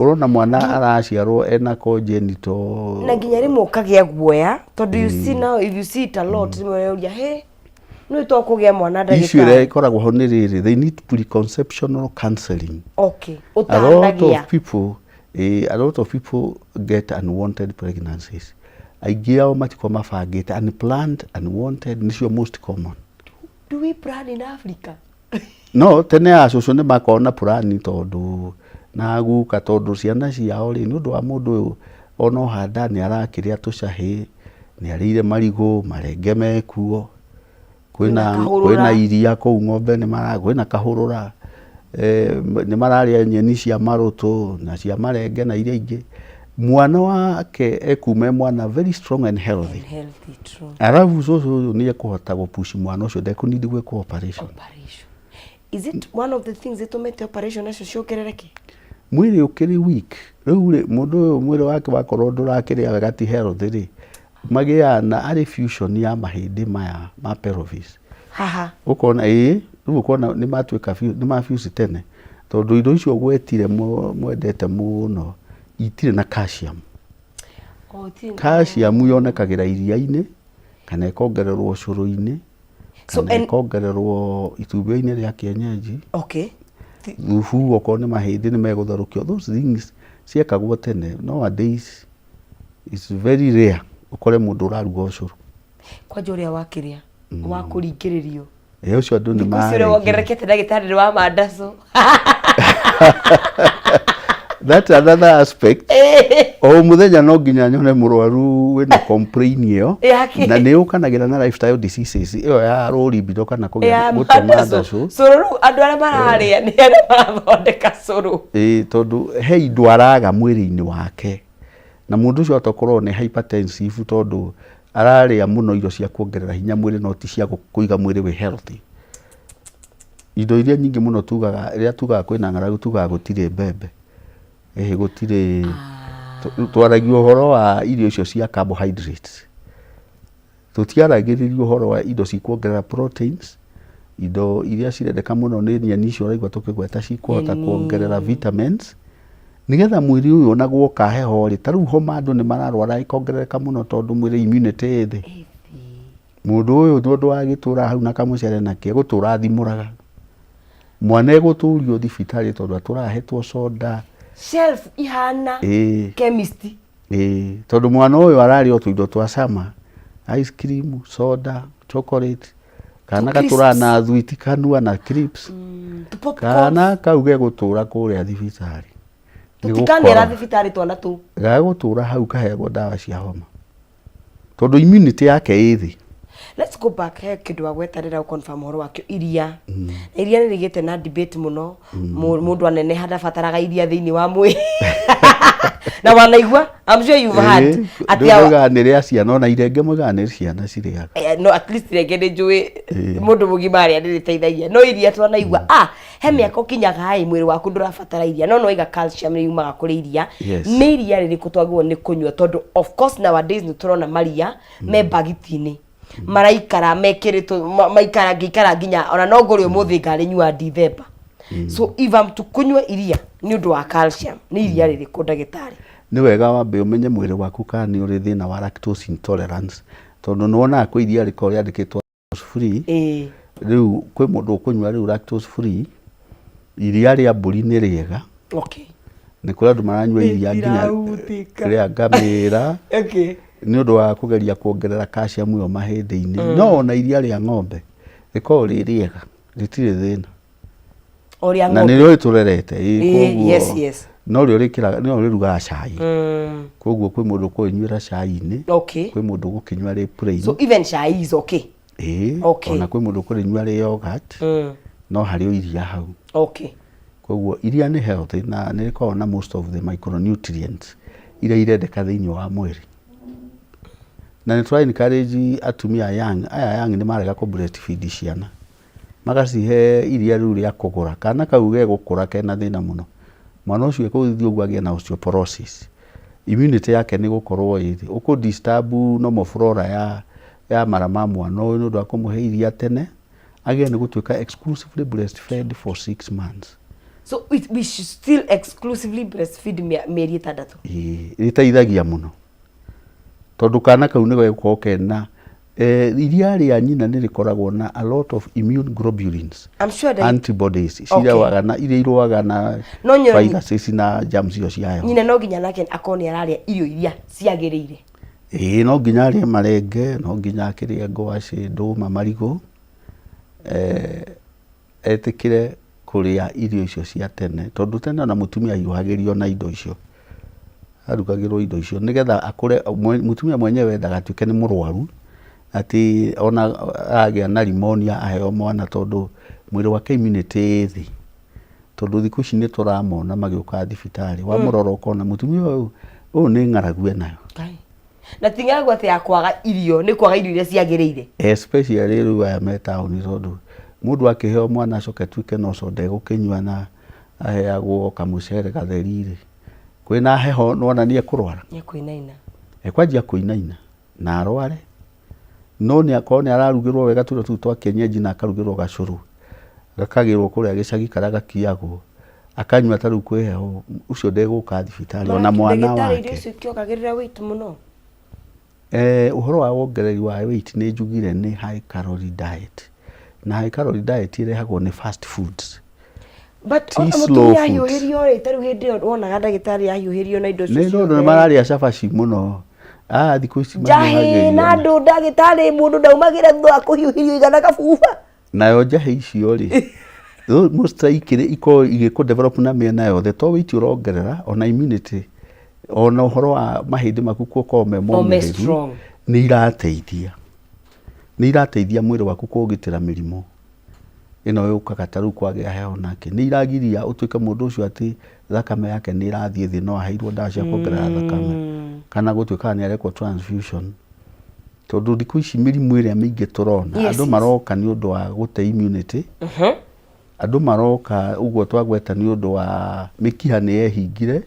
Ũrona mwana araciarwo ena congenital. Na nginya rĩmwe ũkagĩa guoya, tondũ you see now, if you see it a lot, rĩmwe ũrauria, "He, nĩ to kũgĩa mwana Issue ĩrĩa ndagĩtarĩ." ĩkoragwo ho nĩ rĩrĩ, they need preconceptional counseling. A lot Ũtanagia of people, a lot of people get unwanted pregnancies. Aingĩ ao matikoragwo mabangĩte, unplanned, unwanted nĩcio most common. Do we plan in Africa? No tene acũcũ nĩ makoragwo na purani, tondũ na guka, tondũ ciana ciao rĩ, nĩ ũndũ wa mũndũ ũyũ ona ohanda nĩ arakĩrĩa tũcahĩ, nĩ arĩire marigũ, marenge mekuo, kwĩna Kwĩna kahũrũra. Kwĩna iria kũu, ng'ombe nĩ mara, kwĩna kahũrũra, nĩ mararĩa nyeni cia marũtũ na cia marenge na iria ingĩ. Mwana wake ekuma e mwana very strong and healthy. And healthy, true. Arabu cũcũ ũyũ nĩ ekũhota gũpush mwana ũcio, ndekũnidi gwĩkwo operation. Operation, is it one of the things ĩtũmĩte operation nacio ciongerereke? Mwĩrĩ ũkĩrĩ weak rĩu rĩ, mũndũ ũyũ mwĩrĩ wake wakorwo ndũrakĩrĩa wega, ti healthy rĩ, magĩaga na arĩ fusion ya mahĩndĩ maya ma pelvis. Haha. Ũkona ĩĩ, rĩu ũkona nĩ matuĩka nĩ ma fuse tene, tondũ indo icio gwetire mwendete mũno itirĩ na calcium. Oh, Calcium yonekagĩra iria-inĩ, kana ĩkongererwo ũcũrũ-inĩ, So, kana ĩkongererwo itumbĩ-inĩ rĩa kienyeji. Thubu, okorwo nĩ mahĩndĩ nĩ megũtherũkio. Those things ciekagwo tene. Nowadays it's very rare ũkore mũndũ ũraruga ũcũrũ. Kwanja ũrĩa wakĩrĩa wa kũringĩrĩrio. Ĩ, ũcio andũ nĩ Thikũ ici ũrĩa maregire. wongererekete, ndagĩtarĩ, nĩ wa mandacu. That's another aspect. O mũthenya no nginya nyone mũrwaru wĩna complain ĩyo. Yake. Na nĩ yũkanagĩra na lifestyle diseases ĩyo ya rũrimbindo kana kũgĩa Ya gũte mandacu. mandacu. Cũrũ, rĩu andũ arĩa mararĩa nĩ arĩa marathondeka cũrũ. Ĩ, tondũ he indo araga mwĩrĩ-inĩ wake, na mũndũ ũcio atokorwo nĩ hypertensive, tondũ ararĩa mũno irio cia kuongerera hinya mwĩrĩ, no ti cia kũiga mwĩrĩ wĩ healthy. Indo iria nyingĩ mũno tugaga, rĩrĩa tugaga kwĩna ng'aragu, tugaga gũtirĩ mbembe, ĩhĩ, gũtirĩ. Twaragia ũhoro wa irio icio cia carbohydrates, tũtiaragĩrĩria ũhoro wa indo cikuongerera proteins. Indo iria cirendeka mũno nĩ nyeni icio ũraigua tũkĩgweta, cikũhota Nyeni. kuongerera vitamins, nĩgetha mwĩrĩ ũyũ ona guoka heho rĩ, ta rĩu homa, andũ nĩ mararwara ĩkongerereka mũno, tondũ mwĩrĩ immunity ĩ thĩ. Mũndũ ũyũ tondũ wa gĩtũra hau na kamũcere nake gũtũra athimũraga mwana, egũtũrio thibitarĩ tondũ atũraga ahetwo soda. Shelf ihana chemist. Ĩĩ, tondũ mwana ũyũ ararĩa o tũindo twa cama, ice cream, soda, chocolate, kana Tũ crisps. gatũraga na thwiti kanua na crisps. Tũ popcorns. Kana kau gegũtũra kũrĩa thibitarĩ. Nĩ Tũtikanera gũkorora. Thibitarĩ twana tũu. Gagũtũra hau kaheagwo ndawa cia homa, tondũ immunity yake ĩ thĩ. Let's go back, he kĩndũ wagweta rĩrĩa confirm ũhoro wakĩo, iria. Na iria nĩ rĩgĩte na debate mũno. Mũndũ aneneha ndabataraga iria thĩinĩ wa mwĩrĩ, na wanaigua, I'm sure you've heard atĩ Moigaga nĩ rĩa ciana, ona irenge moigaga nĩ ciana cirĩaga. No at least renge nĩ njũĩ mũndũ mũgima arĩa nĩ rĩteithagia, no iria twanaigua, he mĩaka ũkinyaga ĩ mwĩrĩ waku ndũrabatara iria, no noiga calcium nĩ yumaga kũrĩ iria. Nĩ iria rĩrĩkũ twagĩrĩirwo nĩ kũnyua? Tondũ of course nowadays nĩ tũrona maria me mbagiti-inĩ maraikara mekĩrĩtwo maikara ngĩikara nginya ona no ngũrĩ ũmũthĩ ngarĩnyua Dithemba. So if I'm to kũnyua iria nĩ ũndũ wa calcium, nĩ iria rĩrĩkũ, ndagĩtarĩ? Nĩ wega wambe ũmenye mwĩrĩ waku kana nĩ ũrĩ thĩna wa lactose intolerance, tondũ nĩ wonaga kwĩ iria rĩkoragwo rĩandĩkĩtwo lactose free. Rĩu kwĩ mũndũ ũkũnyua rĩu lactose free. Iria rĩa mbũri nĩ rĩega. Nĩ kũrĩ andũ maranyua iria nginya Rĩtirahutĩka. rĩa ngamĩra nĩ ũndũ wa kũgeria kuongerera calcium ĩyo mahĩndĩ-inĩ. No ona iria rĩa ng'ombe rĩkoragwo rĩ rĩega, rĩtirĩ thĩna. O rĩa Na ng'ombe. nĩrĩo rĩtũrerete ĩ, koguo no rĩo rĩkĩraga, no rĩrugaga cai. Koguo kwĩ mũndũ ũkũrĩnyuĩra cai-inĩ, kwĩ mũndũ ũgũkĩnyua rĩ plain. So even chai is okay? Ĩĩ. Ona kwĩ mũndũ ũkũrĩnyua rĩ yogurt. No harĩ o iria hau. Koguo iria nĩ healthy na nĩ rĩkoragwo na most of the micronutrients iria irendeka thĩinĩ wa mwĩrĩ. Na nĩ tũra encourage atumia young, aya young nĩ marega kũ breastfeed ciana, magacihe iria rĩu rĩa kũgũra. Kana kau gegũkũra kena thĩna mũno. Mwana ũcio ekũgĩthiĩ ũguo agĩe na osteoporosis, immunity yake nĩ gũkorwo ĩ thĩ. Ũkũ disturb normal flora ya mara ma mwana ũyũ nĩ ũndũ wa kũmũhe iria tene. Agĩrĩire nĩ gũtuĩka exclusively breastfed for 6 months. So we should still exclusively breastfeed mĩeri 6. Ĩĩ, rĩteithagia mũno tondũ kana kau nĩ gegũkorwo kena iria rĩa nyina nĩ rĩkoragwo na a lot of immune globulins. I'm sure that antibodies cirũaga na iria irũaga na No viruses na germs icio cia heho. Nyina no nginya nake akorwo nĩ ararĩa irio iria ciagĩrĩire. Ĩĩ, no nginya arĩe marenge, no nginya akĩrĩe ngwacĩ, ndũma, marigũ, etĩkĩre kũrĩa irio icio cia tene, tondũ tene ona mũtumia ahiũhagĩrio na indo icio, arugagĩrwo indo icio nĩgetha akũre, mũtumia mwenyewe ndagatuĩke nĩ mũrwaru, atĩ ona agĩa na pneumonia aheo mwana tondũ mwĩrĩ wake immunity ĩ thĩ, tondũ thikũ ici nĩ tũramona magĩũka thibitarĩ, wamũrora ũkona mũtumia ũyũ, ũyũ nĩ ng'aragu enayo. Ngai. Na ti ng'aragu atĩ ya kwaga irio, nĩ kwaga irio iria ciagĩrĩire. Especially rĩu aya me taũni, tondũ mũndũ akĩheo mwana acoke atuĩke no soda egũkĩnyua na aheagwo kamũcere gatheri rĩ, kwĩna heho nĩwona nĩ ekũrwara. Nĩ ekũinaina. Ekwanjia kũinaina na arware, no nĩ akorwo nĩ ararugĩrwo wega tũirio tũu twa kienyeji na akarugĩrwo gacũrũ, gakagĩrwo kũrĩa gĩcagi karĩa gakiagwo, akanyua ta rĩu kwĩ heho, ũcio ndegũka thibitarĩ ona mwana Ndagĩtarĩ, irio wake. icio itiongagĩrĩra weight mũno? Ũhoro wa wongereri wa weight nĩ njugire nĩ high calorie diet, na high calorie diet ĩrehagwo nĩ fast foods. But Ti ona slow mũtumia foods. ahiũhĩrio rĩ, ta rĩu hĩndĩ ĩyo wonaga ndagĩtarĩ ahiũhĩrio na indo icio Nĩ tondũ nĩ ciothe. mararĩa cabaci mũno. Ah, thikũ ici Njahĩ mahiũhagĩrio. na andũ ndagĩtarĩ, mũndũ ndaumagĩra thutha wa kũhiũhĩrio igana kabuba. Nayo njahĩ icio rĩ, most likely ikoragwo igĩkũ develop na mĩena yothe, to weight ũrongerera, ona immunity, ona ũhoro wa mahĩndĩ maku gũkorwo me O me momĩrĩru, strong. nĩ irateithia. Nĩ irateithia mwĩrĩ waku kũgitĩra mĩrimũ ĩno yũkaga ta rĩu kwagĩa heho nake. Nĩ iragiria ũtuĩke mũndũ ũcio atĩ thakame yake nĩ ĩrathiĩ thĩ, no aheirwo ndawa cia kuongerera thakame, kana gũtuĩkaga nĩ arekwo transfusion. Tondũ thikũ ici mĩrimũ ĩrĩa mĩingĩ tũrona, andũ maroka nĩ ũndũ wa gũte immunity, andũ maroka ũguo twagweta nĩ ũndũ wa mĩkiha nĩ yehingire,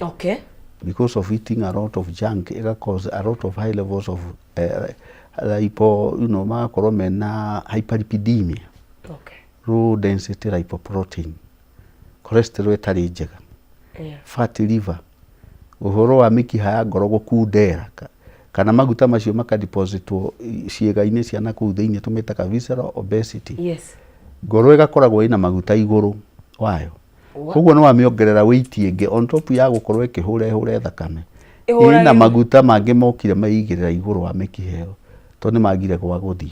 because of eating a lot of junk, ĩga cause a lot of high levels of lipo, magakorwo mena hyperlipidemia, low density lipoprotein, cholesterol ĩtarĩ njega, fatty liver, ũhoro wa mĩkiha ya ngoro gũkundera, kana maguta macio makadepositwo ciĩga-inĩ cia nakũu thĩinĩ, tũmĩtaga visceral obesity. Ngoro ĩgakoragwo ĩna maguta igũrũ wayo. Koguo nĩ wamĩongerera weight ĩngĩ on top ya gũkorwo ĩkĩhũra ĩhũre thakame. Ĩhũrage Ĩna maguta mangĩ mokire meigĩrĩra igũrũ wa mĩkiha ĩyo, tondũ nĩ magire gwa gũthiĩ.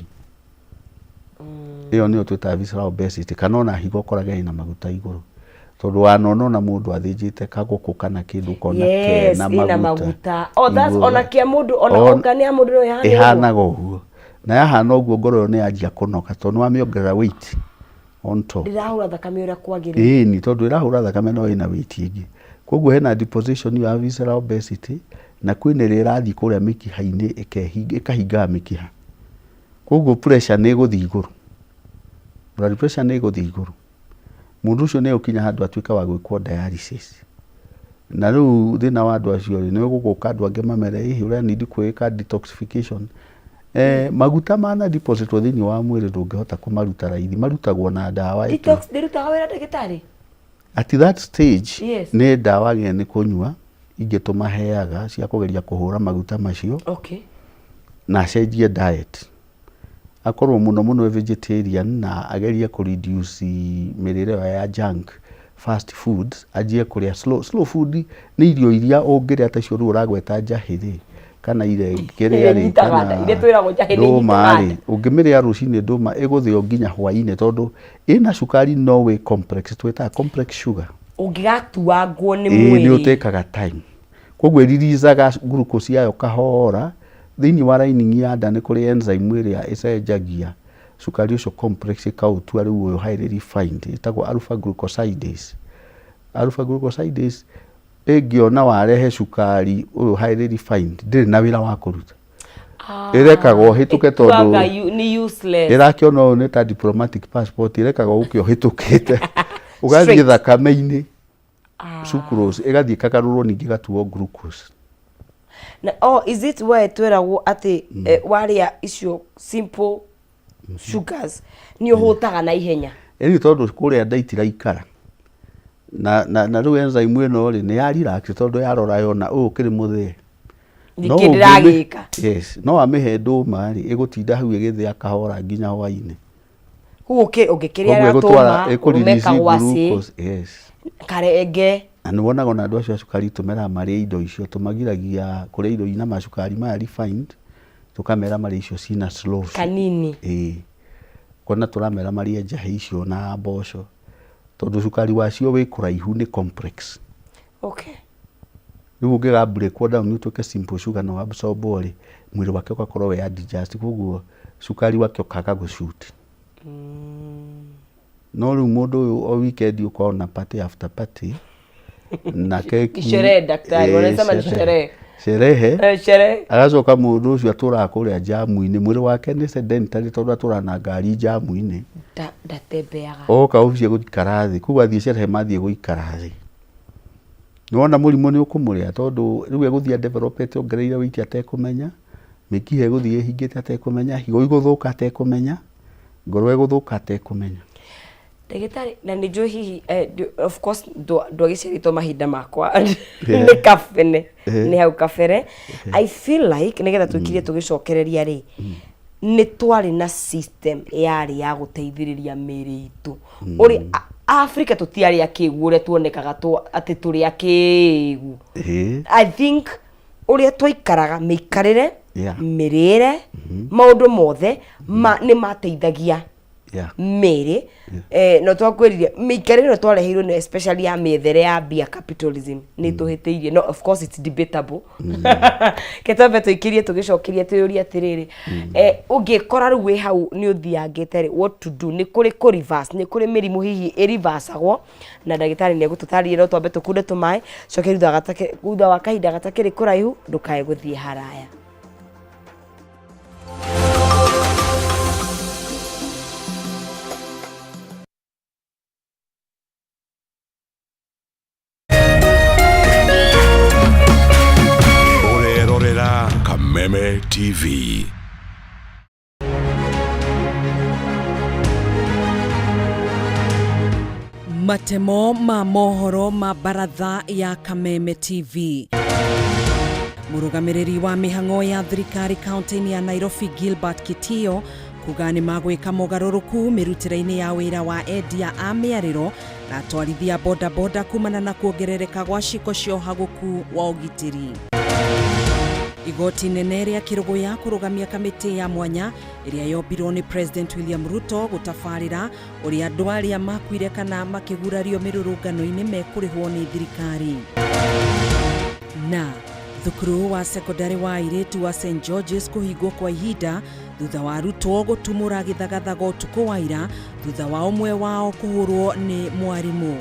Ĩyo nĩyo twĩtaga visceral obesity, kana ona higo ũkorage ĩna maguta igũrũ. Tondũ wanona ona mũndũ athĩnjĩte kagũkũ kana kĩndũ ũkona Yes, kena ĩna maguta maguta. Oh, that's igũrũ. ona kĩa mũndũ, ona organ ya mũndũ no ĩhane ũguo. Ĩhanaga ũguo. Na yahana ũguo ngoro ĩyo nĩ yanjia kũnoga tondũ nĩ wamĩongerera weight on top. Ndĩrahũra thakame ũrĩa kwagĩrĩire. Ĩni, tondũ ĩrahũra thakame no ĩna weight ĩngĩ. Koguo hena deposition ya visceral obesity, na kwĩna ĩrĩa ĩrathiĩ kũrĩa mĩkiha-inĩ ĩkahingaga mĩkiha. Koguo pressure nĩ ĩgũthiĩ igũrũ. Blood pressure nĩ ĩgũthiĩ igũrũ. Mũndũ ũcio nĩ egũkinya handũ atuĩke wa gwĩkwo dialysis. Na rĩu thĩna wa andũ acio rĩ, nĩ gũgũka andũ angĩ mamere ĩhĩ ũrĩa need kwĩka detoxification. Maguta mana depositwo thĩinĩ wa mwĩrĩ ndũngĩhota kũmaruta raithi, marutagwo na ndawa ĩtũ. Detox ndĩrutaga wĩra ndagĩtarĩ? At that stage, nĩ ndawa gĩa nĩ kũnyua ingĩ tũmaheaga cia kũgeria kũhũra maguta macio, na acenjie diet. Akorwo mũno mũno vegetarian na agerie kũ reduce mĩrĩre ĩyo ya junk fast foods, anjie kũrĩa slow, slow food nĩ irio iria ũngĩrĩa ta icio rĩu ũragweta njahĩ rĩ, kana irenge Iria rĩ, inyitaga kana nda, iria twĩragwo njahĩ nĩ ndũma inyitaga rĩ, nda. ũngĩmĩrĩa rũcinĩ ndũma ĩgũthĩo nginya hwainĩ tondũ ĩna cukari no wĩ complex, twĩtaga complex sugar. Ũngĩgatuangwo nĩ Ĩĩ, nĩ mwĩrĩ. ũtĩkaga time. Koguo ĩriricaga glucose yayo kahora, thĩinĩ wa lining ya nda nĩ kũrĩ enzyme ĩrĩa ĩcenjagia cukari ũcio complex ĩkaũtua rĩu ũyũ highly refined, ĩtagwo alpha glucosidase. Alpha glucosidase ĩngĩona warehe cukari ũyũ highly refined, ndĩrĩ na wĩra wa kũruta. Ĩrekaga ũhĩtũke tondũ Ĩtuaga nĩ useless. Ĩrakĩona ũyũ nĩ ta diplomatic passport, ĩrekaga ũke ũhĩtũkĩte. Ũgathiĩ Straight. thakame-inĩ, sucrose ĩgathiĩ ĩkagarũrwo ningĩ ĩgatuo glucose. Na, oh, is it why twĩragwo atĩ warĩa icio simple sugars nĩ ũhũtaga na ihenya? Ĩni tondũ kũrĩa nda itiraikara. Na na na rĩu enzyme ĩno rĩ nĩ ya relax tondũ yarora yona ũũ ũkĩrĩ mũthĩe. No Nĩkĩ ũngĩmĩ- ndĩragĩka? Yes, no amĩhe ndũma rĩ ĩgũtinda hau ĩgĩthĩa kahora nginya hwainĩ. Koguo ũngĩkĩrĩa Koguo gatũma, ĩgũtwara ũrũme ĩkũ-release kagwacĩ, glucose, yes. karenge. Na nĩ wonaga ona andũ acio a cukari tũmeraga marĩe indo icio, tũmagiragia kũrĩa indo ina macukari maya refined, tũkamera marĩe icio cina slow sugar. Kanini. Ĩĩ. Kona tũramera marĩe njahĩ icio na mboco, tondũ cukari wacio wĩ kũraihu nĩ complex. Okay. Rĩu ũngĩga break down ũtuĩke simple sugar na absorb rĩ, mwĩrĩ wake ũgakorwo wĩ adjust, koguo cukari wake ũkaga gũ shoot. No rĩu mũndũ ũyũ o weekend ũkona party after party na keki. Sherehe daktari, Ĩĩ, wanasema ni sherehe. Sherehe. Eh, sherehe. Agacoka mũndũ ũcio atũraga kũrĩa njamu-inĩ, mwĩrĩ wake nĩ sedentary tondũ atũraga na ngari njamu-inĩ. Ndatembeaga. Oka obici egũikara thĩ, koguo athiĩ sherehe mathiĩ gũikara thĩ. Nĩwona mũrimũ nĩ ũkũmũrĩa tondũ rĩu egũthiĩ adevelopete ongereire weight atekũmenya, mĩkiha ĩgũthiĩ ĩhingĩte atekũmenya, higo igũthũka atekũmenya, ngoro ĩgũthũka atekũmenya. Ndagĩtarĩ, na nĩ njũĩ hihi, of course ndwagĩciarĩtwo mahinda makwa nĩ kabene, nĩ hau kabere. I feel like nĩgetha tũkirie tũgĩcokereria rĩ, nĩ twarĩ na system yarĩ ya gũteithĩrĩria mĩĩrĩ itũ. Ũrĩ Africa tũtiarĩ akĩgu ũrĩa tuonekaga atĩ tũrĩ akĩgu. I think ũrĩa twaikaraga mĩikarĩre, mĩrĩre, maũndũ mothe nĩ mateithagia mĩĩrĩ. No twakwĩrire mĩikarĩre ĩno twareheirwo nĩ especially ya mĩethere ya mbia capitalism nĩ tũhĩtĩirie. No of course it's debatable. Ke twambe tũikĩrie tũgĩcokeria twĩyũrie atĩrĩrĩ, ũngĩkora rĩu wĩ hau nĩ ũthiangĩte rĩ, what to do? Nĩ kũrĩ kũ reverse, nĩ kũrĩ mĩrimũ hihi ĩ reversagwo na ndagĩtarĩ nĩ egũtũtarĩria. No twambe tũkunde tũmaĩ coke thutha wa kahinda gatakĩrĩ kũraihu, ndũkae gũthiĩ haraya. Ũrerorera Kameme TV. Matemo ma mohoro ma baratha ya Kameme TV. Mũrũgamĩrĩri wa mĩhang'o ya thirikari kaunti-inĩ ya Nairobi Gilbert Kitio kuga nĩ magwĩka mogarũrũku mĩrutĩre-inĩ ya wĩra wa endia a mĩarĩro na atwarithia bodaboda kumana na kuongerereka gwa ciĩko cia ũhagũku wa ũgitĩri. Igoti nene rĩa Kĩrũgũya kũrũgamia kamĩtĩ ya mwanya ĩrĩa yombirwo nĩ President William Ruto gũtabarĩra ũrĩa andũ arĩa makuire kana makĩgurario mĩrũrũngano-inĩ mekũrĩhwo nĩ thirikari. Na thukuru wa sekondari wa airĩtu wa St George's kũhingwo kwa ihinda thutha wa arutwo gũtumũra gĩthagathago ũtukũ wa ira thutha wa ũmwe wao kũhũrwo nĩ mwarimũ.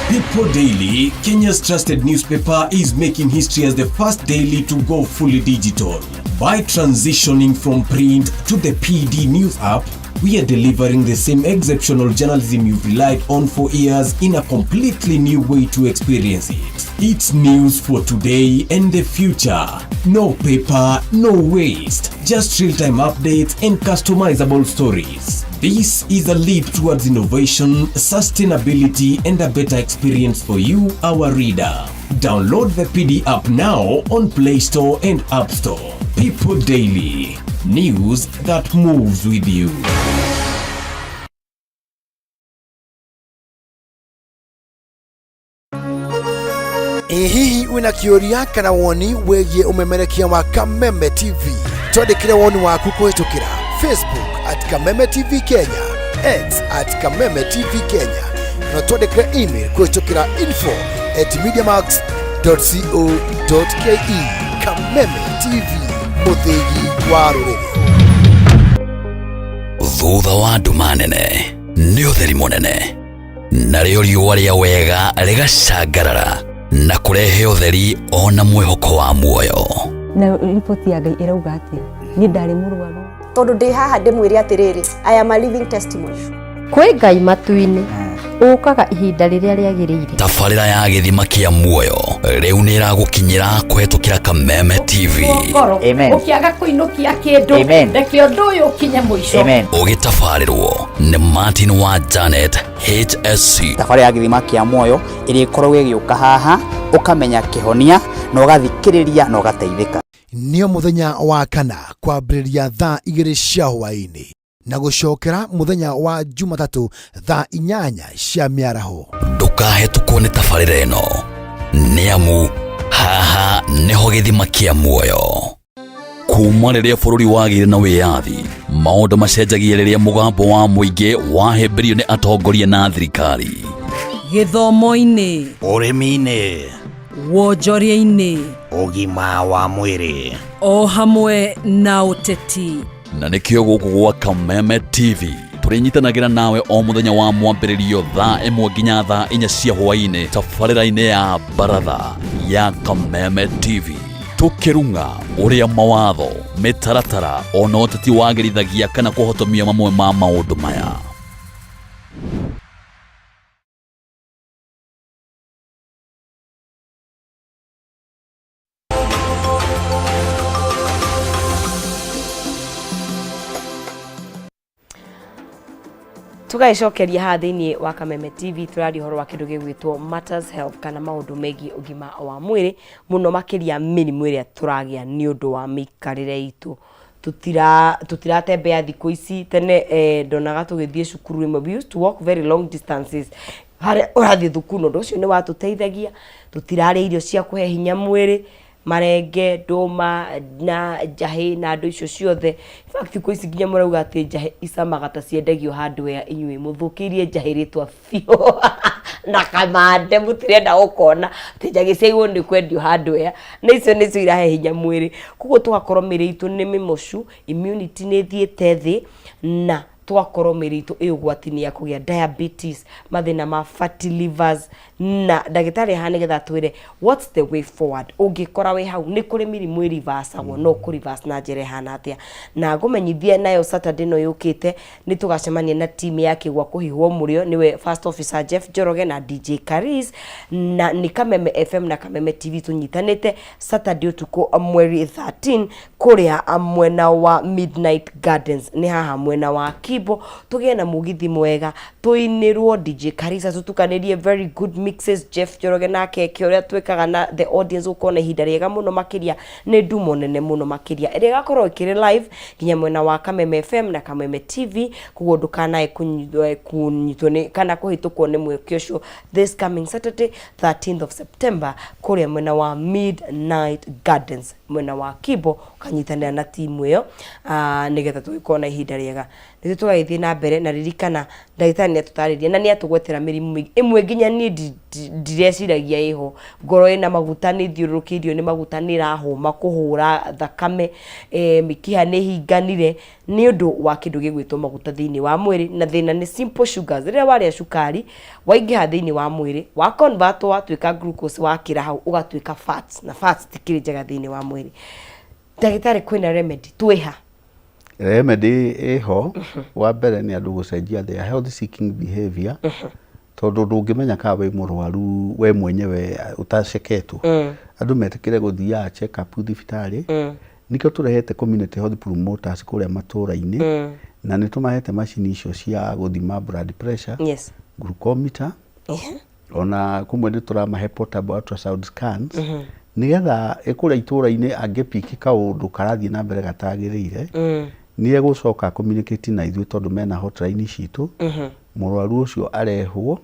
People Daily, Kenya's trusted newspaper, is making history as the first daily to go fully digital. By transitioning from print to the PD News app, we are delivering the same exceptional journalism you've relied on for years in a completely new way to experience it. It's news for today and the future. No paper, no waste. Just real-time updates and customizable stories. This is a leap towards innovation, sustainability, and a better experience for you, our reader. Download the PD app now on Play Store and App Store. People Daily, news that moves with you. Ĩ hihi wĩna kĩũria kana woni wĩgiĩ ũmemerekia wa Kameme TV? Twandĩkĩre woni waku kũhĩtũkĩra Facebook at Kameme TV Kenya, X at Kameme TV Kenya, na twandĩkĩre email kũhĩtũkĩra info at mediamax dot co dot ke. Kameme TV, mũthĩgi wa rũrĩrĩ. Thutha wa nduma nene nĩ ũtheri mũnene, narĩo riũa rĩa wega rĩgacangarara na kũrehe ũtheri ona mwĩhoko wa muoyo. Na riboti ya Ngai ĩrauga atĩa? Niĩ ndarĩ mũrwaru. Tondũ ndĩ haha ndĩmwĩre atĩrĩrĩ, I am a living testimony. Kwĩ Ngai matu-inĩ Ũkaga ihinda rĩrĩa rĩagĩrĩire. Tabarĩra ya gĩthima kĩa muoyo rĩu nĩ ĩragũkinyĩra kũhetũkĩra Kameme TV. Ngoro Amen. ũkĩaga kũinũkia kĩndũ Amen. reke ũndũ ũyũ ũkinye mũico Amen. Ũgĩtabarĩrwo nĩ Martin wa Janet HSC. Thabarĩ ya gĩthima kĩa muoyo ĩrĩkoragwo ĩgĩũka haha ũkamenya kĩhonia na ũgathikĩrĩria na ũgateithĩka. Nĩo mũthenya wa kana kwambĩrĩria thaa 2 cia hwaĩ-inĩ na gũcokera mũthenya wa Jumatatũ thaa 8 cia mĩaraho. Ndũkahetũkwo nĩ tabarĩra ĩno nĩ amu haha nĩho gĩthima kĩa muoyo. Kuma rĩrĩa bũrũri wagĩire na wĩyathi, maũndũ macenjagia rĩrĩa mũgambo wa mũingĩ wahĩmbĩrio nĩ atongoria na thirikari. Gĩthomo-inĩ, ũrĩmi-inĩ, wonjoria-inĩ, ũgima wa mwĩrĩ, o hamwe na ũteti. Na nĩkĩo gũkũ gwa Kameme TV tũrĩnyitanagĩra nawe o mũthenya wa mwambĩrĩrio thaa 1 nginya thaa 4 cia hwaĩ-inĩ tabarĩra-inĩ ya baratha ya Kameme TV, tũkĩrung'a ũrĩa mawatho, mĩtaratara ona ũteti wagĩrithagia kana kũhotomia mamwe ma maũndũ maya. Tũgagĩcokeria haha thĩinĩ wa Kameme TV, tũraria ũhoro wa kĩndũ gĩgwĩtwo Matters Health kana maũndũ megiĩ ũgima wa mwĩrĩ, mũno makĩria mĩrimũ ĩrĩa tũragĩa nĩ ũndũ wa mĩikarĩre itũ. Tũtiratembea thikũ ici. Tene ndonaga tũgĩthiĩ cukuru rĩmwe, we used to walk very long distances harĩa ũrathiĩ thukuru, na ũndũ ũcio nĩ watũteithagia. Tũtirarĩa irio cia kũhe hinya mwĩrĩ, marenge, ndũma na njahĩ na andũ icio ciothe. In fact, thikũ ici nginya mũrauga atĩ njahĩ icamaga ta ciendagio handũ ya inyuĩ mũthũkĩirie njahĩ rĩtwa biũ na kamande, mũtirenda gũkona atĩ njahĩ ciagĩrĩirwo nĩ kwendio handũ ya na icio nĩcio irahe hinya mwĩrĩ. Koguo tũgakorwo mĩrĩ itũ nĩ mĩmocu, immunity nĩ ĩthiĩte thĩ, na tũgakorwo mĩrĩ itũ ĩ ũgwati-inĩ ya kũgĩa diabetes, mathĩna ma fatty livers. Na ndagĩtarĩ haha nĩgetha atwĩre what's the way forward. Ũngĩkora wĩ hau, nĩ kũrĩ mĩrimũ ĩrivacagwo, no kũ-reverse na njĩra ĩhana atĩa? Na ngũmenyithie nayo Saturday ĩno yũkĩte nĩ tũgacemania na team ya Kĩgwa kũhihwo mũrĩo, nĩwe First Officer Jeff Njoroge na DJ Karis, na nĩ Kameme FM na Kameme TV tũnyitanĩte Saturday ũtukũ mweri 13 kũrĩa mwena wa Midnight Gardens, nĩ haha mwena wa Kibo. Tũgĩe na mũgithi mwega, tũinĩrwo, DJ Karisa tũtukanĩrie very good mixes, Jeff Njoroge nake eke ũrĩa twĩkaga, na the audience gũkorwo na ihinda rĩega mũno makĩria. Nĩ ndumo nene mũno makĩria ĩrĩa ĩgakorwo ĩkĩrĩ live nginya mwena wa Kameme FM na Kameme TV. Koguo ndũkanae kũnyitwo nĩ kana kũhĩtũkwo nĩ mweke ũcio this coming Saturday, 13th of September, kũrĩa mwena wa Midnight Gardens, mwena wa Kibo, ũkanyitanĩra na timu ĩyo nĩgetha tũgĩkorwo na ihinda rĩega. Nĩthuĩ tũgagĩthiĩ na mbere na ririkana, ndagĩtarĩ nĩ atũtarĩria na nĩ atũgwetera mĩrimũ mĩingĩ, ĩmwe nginya niĩ ndireciragia ĩho. Ngoro ĩna maguta, nĩ ĩthiũrũrũkĩirio nĩ maguta, nĩ ĩrahũma kũhũra thakame, mĩkiha nĩ ĩhinganire nĩ ũndũ wa kĩndũ gĩgwĩtwo maguta thĩinĩ wa mwĩrĩ. Na thĩna nĩ simple sugars. Rĩrĩa warĩa cukari waingĩha thĩinĩ wa mwĩrĩ, wa convert watuĩka glucose, wakĩra hau ũgatuĩka fats, na fats tikĩrĩ njega thĩinĩ wa mwĩrĩ. Ndagĩtarĩ, kwĩna remedy? Twĩha? Remedy ĩho. Wa mbere nĩ andũ gũcenjia their health seeking behavior, tondũ ndũngĩmenya kana wĩ mũrwaru we mwenyewe ũtaceketwo. Andũ metĩkĩre gũthiaga check up thibitarĩ. Nĩkĩo tũrehete community health promoters kũrĩa matũra-inĩ, na nĩ tũmahete macini icio cia gũthima blood pressure, glucometer, ona kũmwe nĩ tũramahe portable ultrasound scans, nĩgetha ĩkũrĩa itũra-inĩ angĩpiki kaũndũ karathiĩ na mbere gatagĩrĩire, nĩ egũcoka communicate na ithuĩ, tondũ mena hotline citũ. Mũrwaru ũcio arehwo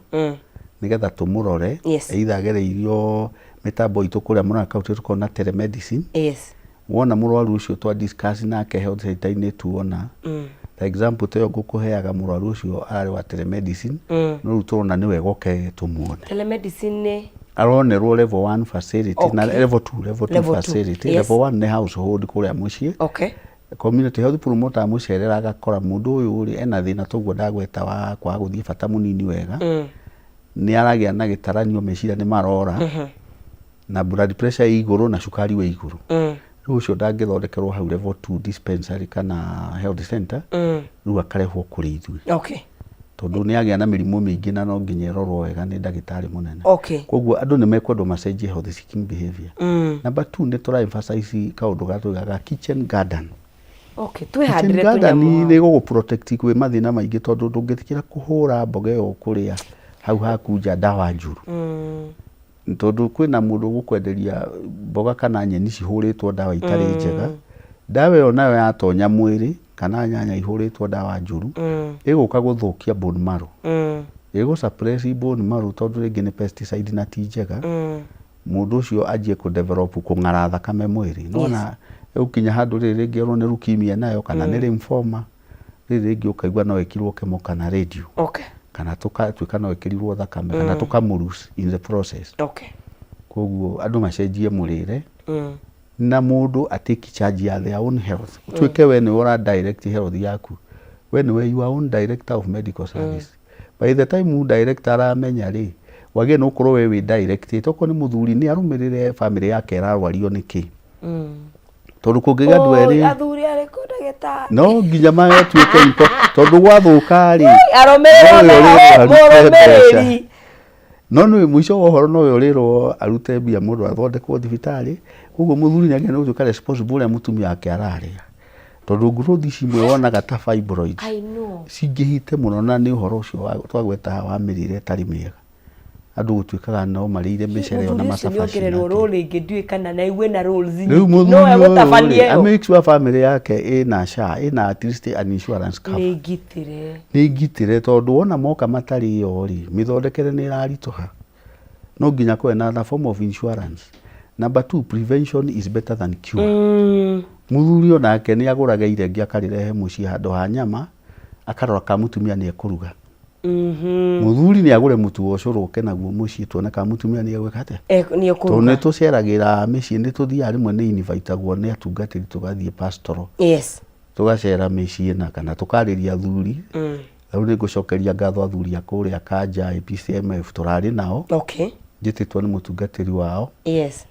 nĩgetha tũmũrore, either agereirio mĩtambo itũ kũrĩa Murang'a County, tũkoragwo na telemedicine. Wona mũrwaru ũcio twa discuss nake health center-inĩ, tuona for example ta ĩyo ngũkũheaga, mũrwaru ũcio ararĩ wa telemedicine, no rĩu tũrona nĩ wega oke tũmuone. Telemedicine nĩ? Aronerwo level 1 facility na level 2, level 2 Level 2, facility. Level 1 nĩ household kũrĩa mũciĩ. Community health promoter amũcerera agakora mũndũ ũyũ rĩ ena thĩna toguo ndagweta wa kwaga gũthiĩ bata mũnini wega, nĩ aragĩa na gĩtaranio, meciria nĩ marora, na blood pressure ĩ igũrũ na cukari wĩ igũrũ. Rĩu ũcio ndangĩthondekerwo hau level 2 dispensary kana health center, rĩu akarehwo kũrĩ ithuĩ. Tondũ nĩ agĩa na mĩrimũ mĩingĩ na no nginya ĩrorwo wega nĩ ndagĩtarĩ mũnene. Okay. Koguo andũ nĩ mekwendwo macenjie health seeking behavior. Number two, nĩ tũra emphasize kaũndũ ga tũigaga kitchen garden. Okay, Kitchen twĩhandĩre garden tũnyamũ. nĩ ĩgũgũ protect kwĩ mathĩna maingĩ tondũ ndũngĩtĩkĩra kũhũra mboga ĩyo ũkũrĩa hau haku nja ndawa njũru. Tondũ kwĩna mũndũ ũgũkwenderia mboga kana nyeni cihũrĩtwo ndawa itarĩ njega, ndawa ĩyo nayo yatonya mwĩrĩ kana nyanya ihũrĩtwo ndawa njũru, ĩgũka gũthũkia bone marrow. Ĩgũ suppress bone marrow tondũ rĩngĩ nĩ pesticide na ti njega, mũndũ ũcio anjie kũ develop kũng'ara thakame mwĩrĩ. Nĩwona ĩgũkinya handũ rĩrĩ rĩngĩ erwo nĩ leukemia nayo kana nĩ lymphoma, rĩrĩ rĩngĩ ũkaigua no ĩkirwo chemo kana radio. Okay. Kana tũkatuĩka no ĩkĩrirwo thakame kana tũkamũ lose in the process. Okay. Koguo andũ macenjie mũrĩre na mũndũ a take charge ya their own health. Ũtuĩke we nĩwe ũra direct health yaku. We nĩwe your own director of medical service. By the time director aramenya rĩ, wagĩrĩire nĩ gũkorwo we wĩ directed. Okorwo nĩ mũthuri nĩ arũmĩrĩre family yake ĩrarwario nĩkĩ. Tondũ kũngĩgĩa andũ Oi, erĩ athuri arĩkũ ndagĩtarĩ? no nginya matuĩke impo tondũ gwathũka rĩ Arũmĩrĩrwo nowe na ũrĩrwo arute mbeca. mũrũmĩrĩri. No nĩ mũico wa ũhoro nowe ũrĩrwo arute mbia mũndũ athondekwo thibitarĩ. Koguo mũthuri nĩ agĩrĩirwo nĩ gũtuĩka responsible ũrĩa mũtumia wake ararĩa. Tondũ growth ici imwe wonaga ta fibroids I know. cingĩhĩte mũno na nĩ ũhoro ũcio twagweta haha wa mĩrĩre ĩtarĩ mĩega. Andũ gũtuĩkaga no marĩire mĩcere ona Mũthuri ũcio macabaci nĩongererwo nake. role ĩngĩ ndiũĩ kana na igue na roles Rĩu nyingĩ. mũthuri Nowe ũyũ rĩ, gũtabania a ĩyo. make sure family yake ĩna SHA, ĩna at least an insurance cover. Nĩ ngitĩre. Nĩ ngitĩre tondũ wona moka matarĩ yo rĩ, mĩthondekere nĩ ĩraritũha. No nginya kũgĩe na another form of insurance. Number two, prevention is better than cure. Mũthuri onake nĩ agũraga irenge akarĩrehe mũciĩ handũ ha nyama, akarora kana mũtumia nĩ ekũruga. Mũthuri nĩ agũre mũtu wa ũcũrũ oke naguo mũciĩ tuone kana mũtumia nĩ egwĩka atĩa. Nĩ Tondũ ekũruga. nĩ tũceragĩra mĩciĩ, nĩ tũthiaga rĩmwe nĩ invitagwo nĩ atungatĩri tũgathiĩ pastoral. Yes. Tũgacera mĩciĩ na kana tũkarĩria athuri. Rĩu nĩ ngũcokeria ngatho athuri a kũrĩa Kanja APCMF tũrarĩ nao. Okay. Njĩtĩtwo nĩ mũtungatĩri wao. Yes.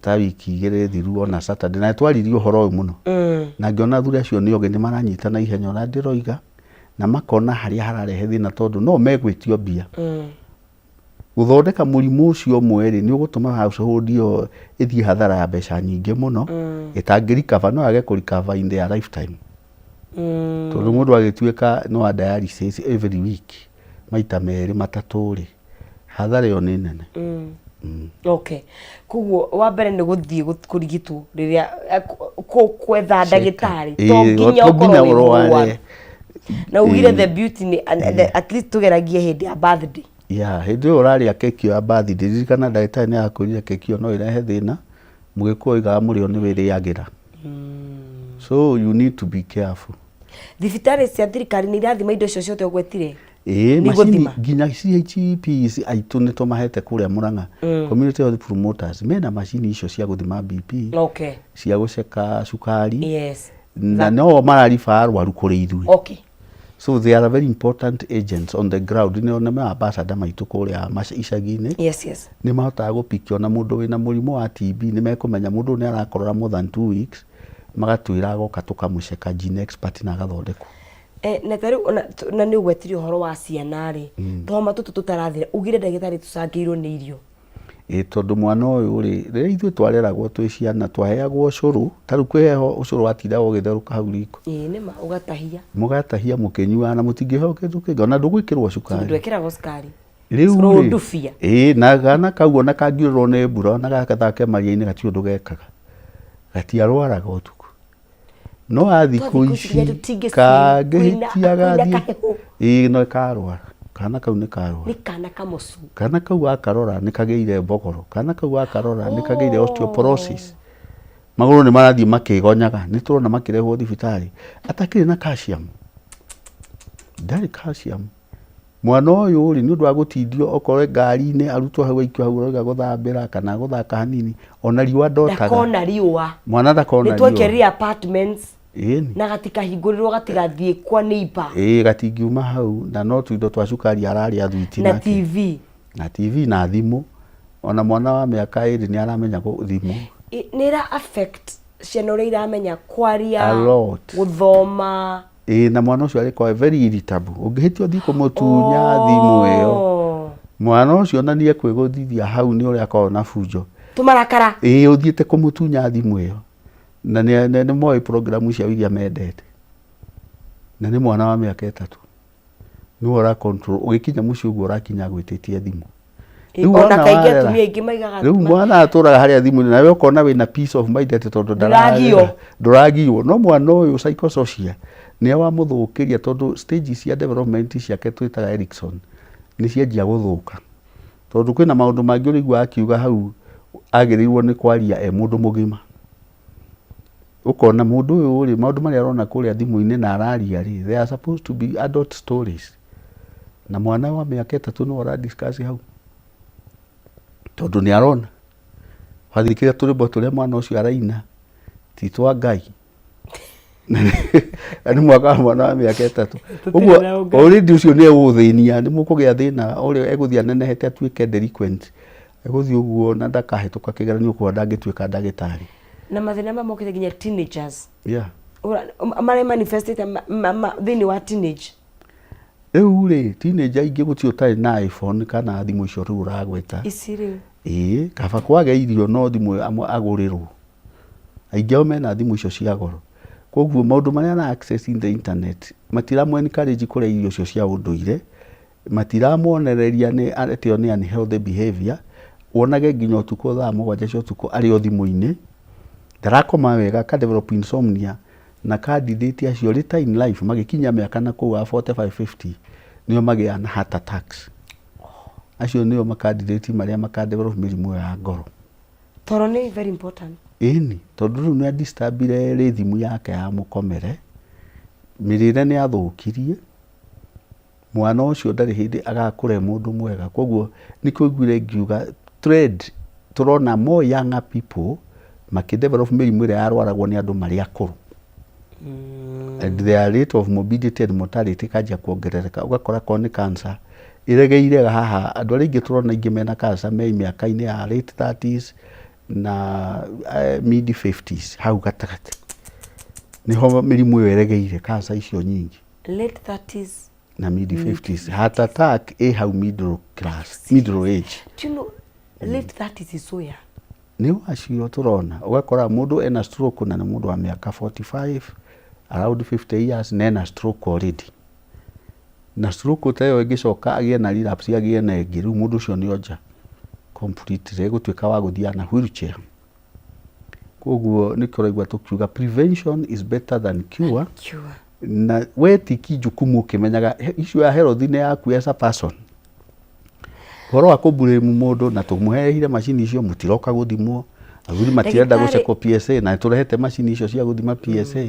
Ta wiki igĩrĩ thiru ona Saturday na twaririe ũhoro ũyũ mũno. Na ngĩona athuri acio nĩ ogĩ nĩ maranyita na ihenya ũrĩa ndĩroiga na makona harĩa hararehe thĩna tondũ no megwĩtio mbia. Gũthondeka mũrimũ ũcio ũmwe rĩ nĩ ũgũtũma household ĩyo ĩthiĩ hathara ya mbeca nyingĩ mũno ĩtangĩ recover, no yage kũ recover in their lifetime. Tondũ mũndũ agĩtuĩka no a dialysis every week maita merĩ matatũ rĩ, hathara ĩyo nĩ nene. Okay. Koguo wa mbere nĩ gũthiĩ kũrigitwo rĩrĩa kwetha ndagĩtarĩ to nginya ũkorwo wĩ mũrwaru. Na ugire the beauty nĩ at least tũgeragie hĩndĩ ya birthday. Yeah, hĩndĩ ĩyo ũrarĩa keki ĩyo ya birthday, ririkana ndagĩtarĩ nĩ arakwĩrire keki ĩyo no ĩrehe thĩna, mũgĩkũyũ oigaga mũrĩo nĩ wĩrĩagĩra. So you need to be careful. Thibitarĩ cia thirikari nĩ irathima indo icio ciothe ũgwetire? Ĩĩ, Nĩ macini igũthima? nginya CHPs aitũ nĩ tũmahete kũrĩa Murang'a. Community Health Promoters mena macini icio cia gũthima BP, Okay. cia gũceka cukari. Yes. Na no marariba arwaru kũrĩ ithuĩ. Okay. So they are very important agents on the ground. Nĩo nĩ ambassador maitũ kũrĩa icagi-inĩ. Yes, yes. Nĩ mahotaga gũpikia ona mũndũ wĩna mũrimũ wa TB nĩ mekũmenya mũndũ ũyũ nĩ arakorora more than 2 weeks, magatwĩra agoka tũkamũceka gene expert na agathondekwo. Na ta rĩu ona na nĩ ũgwetire ũhoro wa ciana rĩ, tũhoma tũtũ tũtarathira, ugire ndagĩtarĩ tũcangĩirwo nĩ irio. Ĩ tondũ mwana ũyũ rĩ, rĩrĩa ithuĩ twareragwo twĩ ciana twaheagwo ũcũrũ, ta rĩu kwĩ heho ũcũrũ watindaga ũgĩtherũka hau riko. Ĩ nĩ ma, ũgatahia. Mũgatahia mũkĩnyuaga na mũtingĩheo kĩndũ kĩngĩ, ona ndũgwĩkĩrwo cukari. Ndwekĩragwo cukari. Rĩu Cũrũ rĩ, ndubia. ĩ na kana kau ona kangiurĩrwo nĩ mbura ona gagathake maria-inĩ gatirĩ ũndũ gekaga. Gatiarwaraga ũtukũ. No a thikũ ici kangĩhĩtia gathiĩ ĩĩ no karwara. Kana kau nĩ karwara. Nĩ kana kamocu. Kana kau wakarora nĩ kagĩire mbogoro. Kana kau wakarora nĩ kagĩire osteoporosis. Magũrũ nĩ marathiĩ makĩgonyaga. Nĩ tũrona makĩrehwo thibitarĩ. Atakĩrĩ na calcium. Ndarĩ calcium. Mwana ũyũ rĩ, nĩ ũndũ wa gũtindio okorwo e ngari-inĩ arutwo hau aikio hau ũroiga gũthambĩra kana gũthaka hanini, ona riũa ndotaga. Ndakona riũa. Mwana ndakona Nĩ riũa. twekĩrire apartments Ĩni. na gatikahingũrĩrwo gatigathiĩ kwa neighbor. Ĩĩ gatingiuma hau na no tuindo twa cukari ararĩa thwiti Na na kĩ. TV. Na TV na thimũ. Ona mwana wa mĩaka ĩrĩ nĩ aramenya thimũ. Nĩ ĩra affect ciana ũrĩa iramenya kwaria, A lot. gũthoma. Ĩĩ, na mwana ũcio arĩkorwo very irritable. Ũngĩhĩtia ũthiĩ kũmũtunya thimũ ĩyo, mwana ũcio ona nĩ ekwĩgũthithia hau nĩ ũrĩa akoragwo na bunjo. Tũmarakara. Ĩĩ, ũthiĩte kũmũtunya thimũ ĩyo. Na nĩ moĩ program ciao iria mendete. Na nĩ mwana wa mĩaka 3. Nĩwe ũra control. Ũgĩkinya mũciĩ ũguo ũrakinya agwĩtĩtie thimũ. Rĩu ona kaingĩ atumia aingĩ maigaga rĩu mwana atũraga harĩa thimũ-inĩ nawe ũkona wĩna peace of mind atĩ tondũ ndũragio ndũragio no mwana ũyũ psychosocial nĩwe wamũthũkĩria tondũ stage cia development ciake twĩtaga Erikson nĩ cianjia gũthũka tondũ kwĩna maũndũ mangĩ ũrĩigua akiuga hau agĩrĩirwo nĩ kwaria e mũndũ mũgima ũkona mũndũ ũyũ rĩ maũndũ marĩa arona kũrĩa thimũ-inĩ na araria rĩ they are supposed to be adult stories na mwana wa mĩaka 3 nĩwe ũra discuss hau tondũ nĩ arona wathikĩrĩria tũrwĩmbo tũrĩa mwana ũcio araina ti twa Ngai na nĩ mwaka wa mwana wa mĩaka 3 ũguo already ũcio nĩ egũgũthĩnia nĩ mũkũgĩa thĩna ũrĩa egũthiĩ anenehete atuĩke delinquent egũthiĩ ũguo na ndakahĩtũka kĩgeranio kwa ndangĩtuĩka ndagĩtarĩ na mathĩna maya mokĩte nginya teenagers yeah. Marĩa manifestĩte thĩinĩ wa teenage Rĩu rĩ, teenager aingĩ gũtirĩ ũtarĩ na iPhone kana thimũ icio rĩu ũragweta. Ici rĩu. Ĩĩ, kaba kwage irio no thimũ agũrĩrwo. Aingĩ ao mena thimũ icio cia goro. Koguo maũndũ marĩa ara access in the internet matiramũ encourage kũrĩa irio icio cia ũndũire, matiramuonereria nĩ atĩ ĩyo nĩ unhealthy behavior, wonage nginya ũtukũ thaa 7 cia ũtukũ arĩ o thimũ-inĩ, ndarakoma wega, aka develop insomnia, na candidate acio later in life magĩkinya mĩaka na kũu ya 45 50 nĩo magĩaga na heart attacks. Acio nĩo ma candidate marĩa maka develop mĩrimũ ĩyo ya ngoro. Toro nĩ very important. Ĩni, tondũ rĩu nĩ adisturbire rhythm yake ya mũkomere, mĩrĩre nĩ athũkirie, mwana ũcio ndarĩ hĩndĩ agakũra e mũndũ mwega. Koguo nĩkĩo ũiguire ngiuga trend tũrona more younger people makĩ develop mĩrimũ ĩrĩa yarwaragwo nĩ andũ marĩ akũrũ. And their rate of morbidity and mortality ĩkanjia kuongerereka, ũgakora korwo nĩ cancer ĩregeire haha, andũ arĩa aingĩ tũrona aingĩ mena cancer me mĩaka-inĩ ya late 30s na mid 50s hau gatagatĩ nĩho mĩrimũ ĩyo ĩregeire, cancer icio nyingĩ late 30s na mid 50s. Heart attack ĩ hau middle class, middle age. Do you know late 30s is so young? Nĩ acio tũrona ũgakora mũndũ ena stroke na nĩ mũndũ wa mĩaka 45 around 50 years na ena stroke already, na stroke ta ĩyo ĩngĩcoka agĩe na relapse agĩe na ĩngĩ, rĩu mũndũ ũcio nĩ onja completely, egũtuĩka wa gũthiĩ na wheelchair. Koguo nĩkĩo ũraigua tũkiuga prevention is better than cure. Cure. Na we tiki jukumu ũkĩmenyaga issue ya health nĩ yaku as a person. Ũhoro wa kũ blame mũndũ na tũmũheire macini icio mũtiroka gũthimwo, athuri matirenda gũcekwo PSA na tũrehete macini icio cia gũthima PSA.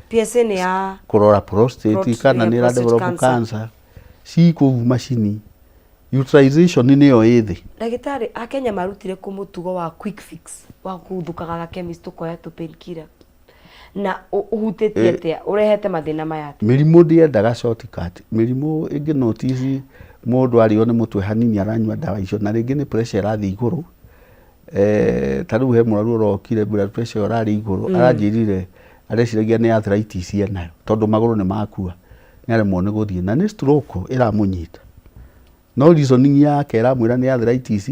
PSA nĩ ya kũrora prostate kana nĩ ĩra develop cancer. Ci kũu macini utilization nĩyo ĩ thĩ. Ndagĩtarĩ, Akenya marutire kũ mũtugo wa quick fix wa kũhũthũkaga ga chemist ũkoya tũ painkiller na ũhutĩtie atĩa, ũrehete mathĩna maya atĩa? Mĩrimũ ndĩendaga shortcut. Mĩrimũ ĩngĩ notice mũndũ arĩo nĩ mũtwe hanini aranyua ndawa icio na rĩngĩ nĩ pressure ĩrathiĩ igũrũ. Ta rĩu he mũrwaru ũrokire blood pressure ĩrarĩ igũrũ, aranjĩrire areciragia nĩ arthritis enayo tondũ magũrũ nĩ makua, nĩ aremwo nĩ gũthiĩ na nĩ stroke ĩramũnyita. No reasoning yake ĩramwĩra nĩ arthritis,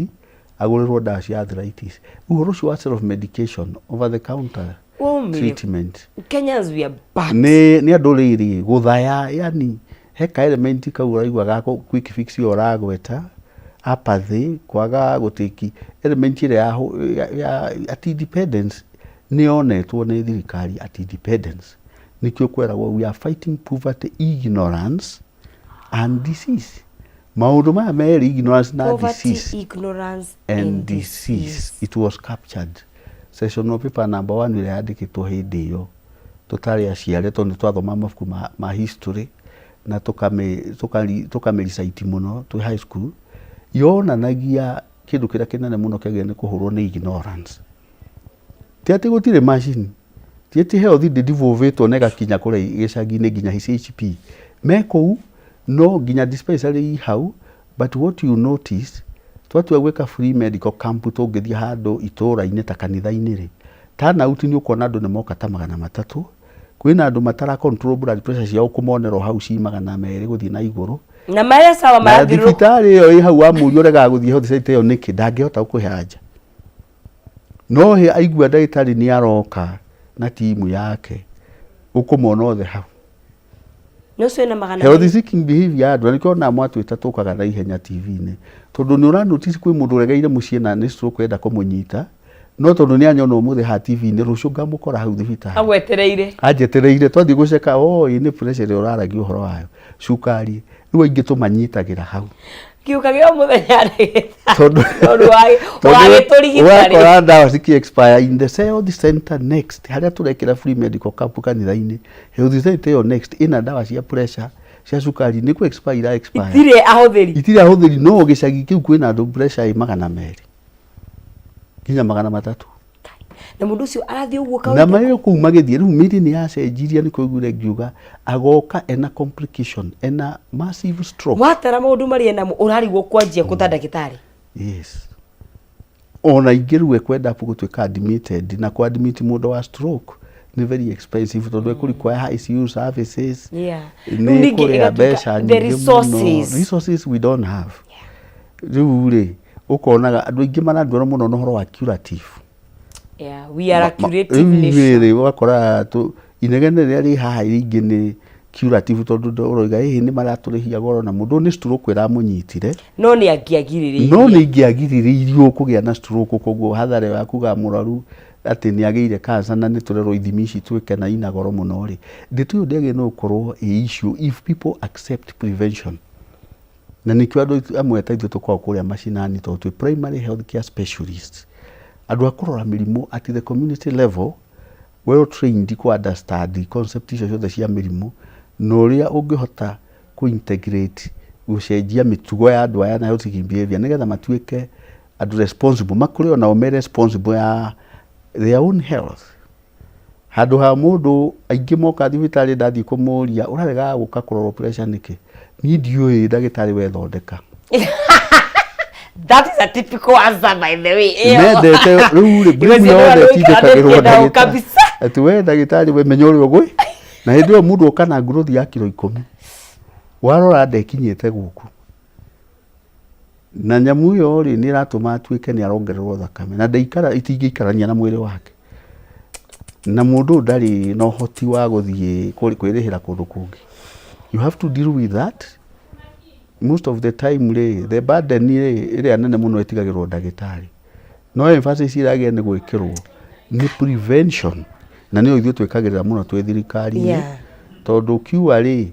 agũrĩrwo ndawa cia arthritis. Ũhoro ũcio wa self medication over the counter treatment. Kenyans we are bad. Nĩ andũ rĩrĩ gũthaya, yani he ka element kau ũraigua ga quick fix ĩyo ũragweta, apathy, kwaga gũtĩki element ĩrĩa ya at independence nĩ yonetwo nĩ thirikari at independence. Nĩkĩo kweragwo we are fighting poverty, ignorance and disease. Maũndũ maya merĩ, ignorance na disease. Ignorance and disease. It was captured. Sessional paper number 1 ĩrĩa yandĩkĩtwo hĩndĩ ĩyo tũtarĩ aciare tondũ nĩ twathoma mabuku ma history na tũkamĩrecite mũno twĩ high school, yonanagia kĩndũ kĩrĩa kĩnene mũno kĩagĩrĩire nĩ kũhũrwo nĩ ignorance. Ti atĩ gũtirĩ macini, ti atĩ health ndĩ-devolve-ĩtwo na ĩgakinya kũrĩa gĩcagi-inĩ nginya CHP me kũu, no nginya dispensary hau. But what you notice, twatua gwĩka free medical camp tũngĩthiĩ handũ itũũra-inĩ ta kanitha-inĩ rĩ, turnout nĩ ũkuona andũ nĩ moka ta 300. Kwĩna andũ matara control blood pressure ciao kũmonera o hau ci 200 gũthiĩ na igũrũ. Na marĩa sawa Na marathiũrũrũka. thibitarĩ ĩyo ĩ hau wamũria ũregaga gũthiĩ health center ĩyo nĩkĩ ndangĩhota gũkũhe anja. No he aigua ndagĩtarĩ nĩ aroka na timu yake ũkũmona othe hau. Na ũcio ena magana Health merĩ. seeking behavior ya andũ na nĩkĩo ona mwatwĩta tũkaga na ihenya TV-inĩ tondũ nĩ ũra notice kwĩ mũndũ ũregeire mũciĩ na nĩ stroke ĩrenda kũmũnyita no tondũ nĩ anyona ũmũthĩ haha TV-inĩ rũciũ ngamũkora hau thibitarĩ Agwetereire. Anjetereire twathiĩ gũceka oh ĩ nĩ pressure ĩrĩa ũraragia ũhoro wayo cukari rĩu aingĩ tũmanyitagĩra hau. Kĩũka gĩa mũthenya ndagĩtarĩ. Tondũ Tondũ ũgagĩtũrigita rĩ. Ũgakora ndawa cikĩ expire in the health center next harĩa tũrekĩra free medical camp kanitha-inĩ health center ĩyo next ĩna ndawa cia pressure cia cukari nĩ kũ expire ira expire. Itirĩ ahũthĩri. Itirĩ ahũthĩri no gĩcagi kĩu kwĩna andũ pressure ĩ 200 nginya 300. Na mũndũ ũcio arathiĩ ũguo Na kawaida. marĩ kũu magĩthiĩ rĩu mĩrĩ nĩ yacenjirie nĩ kũiguire ngiuga agoka ena complication ena massive stroke. Watara maũndũ marĩa enamo ũrarigwo kwanjia kũ ta ndagĩtarĩ. Yes. Ona ingĩ rĩu ekwenda gũtuĩka admitted na kũ admit mũndũ wa stroke nĩ very expensive tondũ ekũ require ICU services. Rĩu Nĩ ningĩ kũrĩa ĩgatuĩka mbeca the nyingĩ mũno. resources. Resources we don't have. Rĩu rĩ ũkonaga andũ aingĩ marandwara mũno na ũhoro wa curative. Yeah, we are a curative Rĩu nation. ithuĩ rĩ ũgakora inegene rĩrĩa rĩ haha rĩingĩ nĩ curative tondũ ũroiga ĩhĩ nĩ maratũrĩhia goro na mũndũ ũyũ nĩ stroke ĩramũnyitire. No nĩ angĩagirĩrĩirio. No nĩ ingĩagirĩrĩirio kũgĩa na stroke koguo hathara ĩyo ya kuga mũrwaru atĩ nĩ agĩire cancer na nĩ tũrerwo ithimi ici twĩke na ina goro mũno rĩ, ndeto ĩyo ndĩagĩrĩire nĩ gũkorwo ĩ issue if people accept prevention. Na nĩkĩo andũ aitũ amwe ta ithuĩ tũkoragwo kũrĩa macinani tondũ twĩ primary health care specialists. Andũ a kũrora mĩrimũ at the community level, well trained kũ understand concept icio ciothe cia mĩrimũ na ũrĩa ũngĩhota kũ integrate gũcenjia mĩtugo ya andũ aya na health seeking behavior nĩgetha matuĩke andũ responsible, makũre onao me responsible ya their own health. Handũ ha mũndũ aingĩ moka thibitarĩ ndathiĩ kũmũria ũraregaga gũka kũrorwo pressure nĩkĩ? Niĩ ndiũĩ ndagĩtarĩ we thondeka. That is a typical answer by the way. Ĩyo. Mendete rĩu rĩ blame Iwe yothe ciĩna ĩtindĩkagĩrwo andũ ndagĩtarĩ. kabisa. Atĩ we ndagĩtarĩ we menya ũrĩa ũgwĩ. Na hĩndĩ ĩyo mũndũ oka na nguruthi ya kiro 10. Warora ndekinyĩte gũkũ. Na nyamũ ĩyo rĩ nĩ ĩratũma atuĩke nĩ arongererwo thakame na ndaikara itingĩikarania na mwĩrĩ wake. Na mũndũ ũyũ ndarĩ na ũhoti wa gũthiĩ kwĩrĩhĩra kũndũ kũngĩ. You have to deal with that. Most of the time rĩ, the burden rĩ, ĩrĩa nene mũno ĩtigagĩrwo ndagĩtarĩ. No emphasis ĩrĩa yagĩrĩire nĩ gwĩkĩrwo nĩ prevention na nĩyo ithuĩ twĩkagĩrĩra mũno twĩ thirikari-inĩ. Tondũ cure rĩ,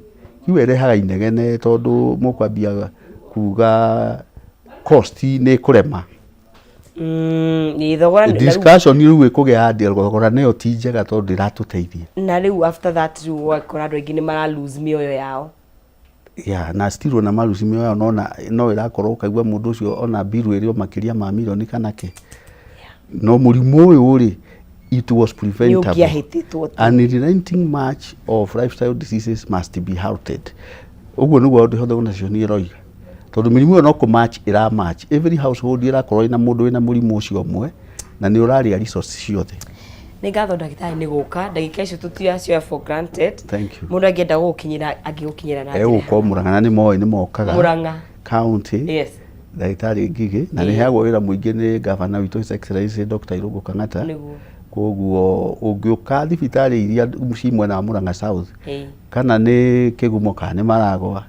cure ĩrehaga inegene tondũ mũkwambia kuga cost nĩ ĩkũrema. Nĩ thogora nĩ- na rĩu- Discussion rĩu ĩkũgĩa atĩ thogora nayo ti njega tondũ ndĩratũteithia. Na rĩu after that rĩu ũgakora andũ aingĩ nĩ mara lose mĩoyo yao. Yeah, na still ona maruci mĩoyo no na no ĩrakorwo ũkaigua mũndũ ũcio ona bill ĩrĩ o makĩria ma mirioni kana kĩ. No mũrimũ ũyũ rĩ, it was preventable. Nĩ ũngĩahĩtĩtwo tu. Unrelenting march of lifestyle diseases must be halted. Ũguo nĩguo World Health Organization ĩroiga. Tondũ mĩrimũ ĩyo no kũ match ĩra match. Every household ĩrakorwo ĩna mũndũ wĩna mũrimũ ũcio ũmwe na nĩ ũrarĩa resource ciothe. Nĩ ngatho ndagĩtarĩ nĩ gũka, ndagĩka icio tũtiracioya for granted. Thank you. Mũndũ angĩenda gũgũkinyĩra angĩgũkinyĩra na njĩra Egũka o Mũrang'a na nĩ moĩ nĩ mokaga. Mũrang'a. County. Yes. Ndagĩtarĩ Ngigĩ na nĩ heagwo wĩra mũingĩ nĩ gavana witũ His Excellency Dr. Irũngũ Kang'ata. Koguo ũngĩũka thibitarĩ iria ci mwena wa Mũrang'a South kana nĩ Kĩgumo kana nĩ Maragwa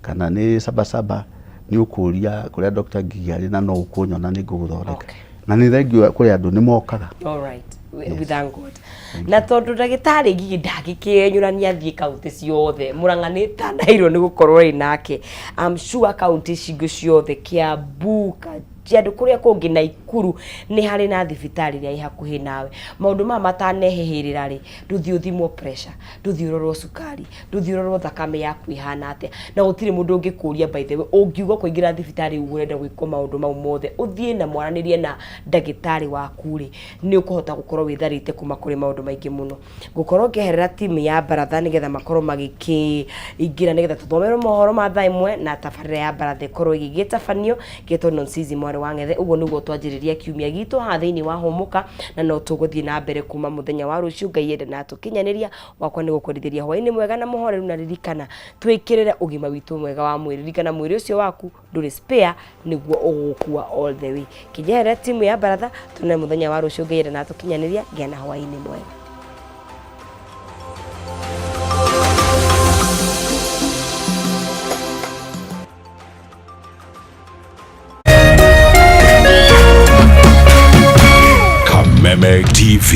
kana nĩ Sabasaba nĩ ũkũria kũrĩa Dr. Ngigĩ arĩ na no ũkũnyona nĩ ngũgũthondeka. Na nĩ thengiũ kũrĩ andũ nĩ mokaga. All right. We thank God. Na tondũ ndagĩtarĩ Ngigĩ ndangĩkĩenyũrania athiĩ kaunti ciothe, Mũrang'a nĩ ĩtanairwo nĩ gũkorwo ĩ nake. I'm sure kaunti ici ingĩ ciothe, Kiambu, Kajiado, kũrĩa kũngĩ Naikuru, nĩ harĩ na thibitarĩ ĩrĩa ĩ hakuhĩ nawe. Maũndũ maya matanehĩhĩrĩra rĩ, ndũthiĩ ũthimwo pressure, ndũthiĩ ũrorwo cukari, ndũthiĩ ũrorwo thakame yaku ĩhana atĩa. Na gũtirĩ mũndũ ũngĩkũria by the way, ũngiuga ũkũingĩra thibitarĩ uge ũrenda gwĩkwo maũndũ mau mothe, ũthiĩ na mwaranĩrie na ndagĩtarĩ waku rĩ, nĩ ũkũhota gũkorwo wĩtharĩte kuma kũrĩ maũndũ maingĩ mũno. Ngũkorwo ngĩeherera timu ya baratha nĩgetha makorwo magĩkĩingĩra nĩgetha tũthomerwo mohoro ma thaa 1 na tabarĩra ya baratha ĩkorwo ĩgĩgĩtabanio. Ngetwo Nonsizi Mwarĩ. mwarĩ wa Ng'ethe. Ũguo nĩguo twanjĩrĩria kiumia gitũ haha thĩinĩ wa Hũmũka, na no tũgũthiĩ na mbere kuma mũthenya wa rũciũ Ngai ende na atũkinyanĩria. Wakwa nĩ gũkwendithĩria hwaĩ-inĩ mwega na mũhoreru, na ririkana twĩkĩrĩre ũgima witũ mwega wa mwĩrĩ. Ririkana mwĩrĩ ũcio waku ndũrĩ spare, nĩguo ũgũgũkua all the way. Kĩnjeherera timu ya baratha, tuonane mũthenya wa rũciũ Ngai ende na atũkinyanĩria. Ngĩa na hwaĩ-inĩ mwega. Kameme TV,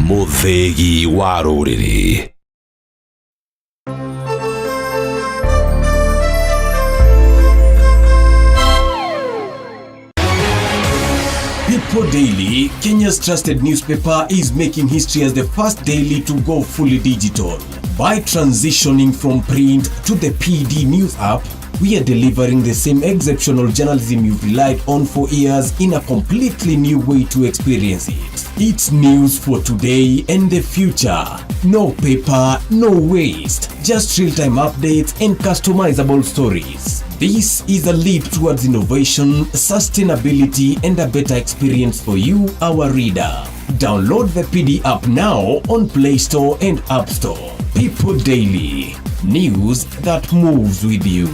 mũthĩgi wa rũrĩrĩ. People Daily, Kenya's trusted newspaper, is making history as the first daily to go fully digital. By transitioning from print to the PD News app, we are delivering the same exceptional journalism you've relied on for years in a completely new way to experience it. It's news for today and the future. No paper, no waste. Just real-time updates and customizable stories. This is a leap towards innovation, sustainability, and a better experience for you, our reader. Download the PD app now on Play Store and App Store. People Daily, news that moves with you.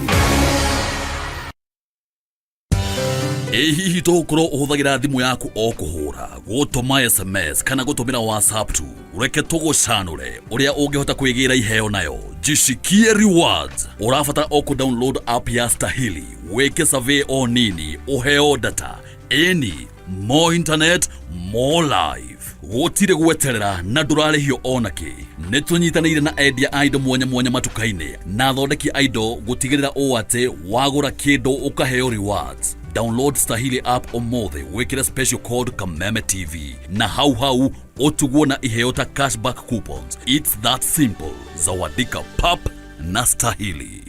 Ĩ hihi tũgũkorwo ũhũthagĩra thimũ yaku o kũhũra, gũtũma SMS kana gũtũmĩra WhatsApp tu? Reke tũgũcanũre ũrĩa ũngĩhota kwĩgĩra iheo nayo. Jishikie rewards. Ũrabatara o kũ download app ya Stahili, wĩke survey o nini, ũheo data. Ĩni, more internet, more life. Gũtirĩ gweterera na ndũrarĩhio ona kĩ. Nĩ tũnyitanĩire na endia a indo mwanya mwanya matuka-inĩ na athondeki a indo gũtigĩrĩra ũũ atĩ wagũra kĩndũ ũkaheo rewards. Download Stahili app ũmũthĩ, wĩkĩre special code Kameme TV na hau hau ũtugwo na iheo ta cashback coupons. It's that simple. Zawadika pap na Stahili.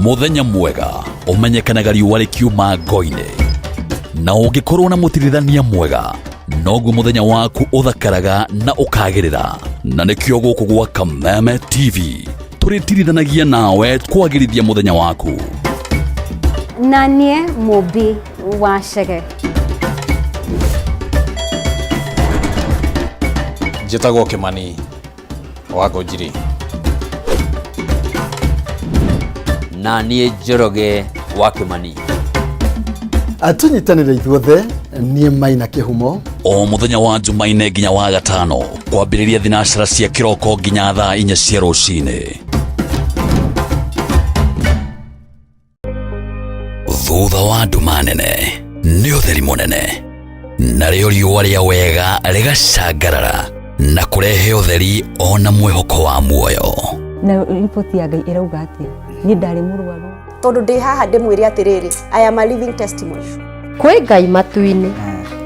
Mũthenya mwega ũmenyekanaga riũa rĩkiuma ngo-inĩ, na ũngĩkorwo na mũtirithania mwega noguo mũthenya waku ũthakaraga na ũkagĩrĩra. Na nĩkĩo gũkũ gwa Kameme TV tũrĩtirithanagia nawe kwagĩrithia mũthenya waku. Na niĩ Mũmbi wa Chege. Njĩtagwo Kĩmani wa Ngũnjiri. Na niĩ Njoroge wa Kĩmani. Tũnyitanĩre ithuothe, niĩ Maina Kĩhumo. O mũthenya wa Jumaine nginya wa gatano kwambĩrĩria thinacara cia kĩroko nginya thaa 4 cia rũcinĩ. Thutha wa nduma nene nĩ ũtheri mũnene, narĩo riũa rĩa wega rĩgacangarara na kũrehe ũtheri ona mwĩhoko wa muoyo. Nayo riboti ya Ngai ĩrauga atĩa? Niĩ ndarĩ mũrwaru. Tondũ ndĩ haha ndĩmwĩre atĩrĩrĩ, I am a living testimony. Kwĩ Ngai matu-inĩ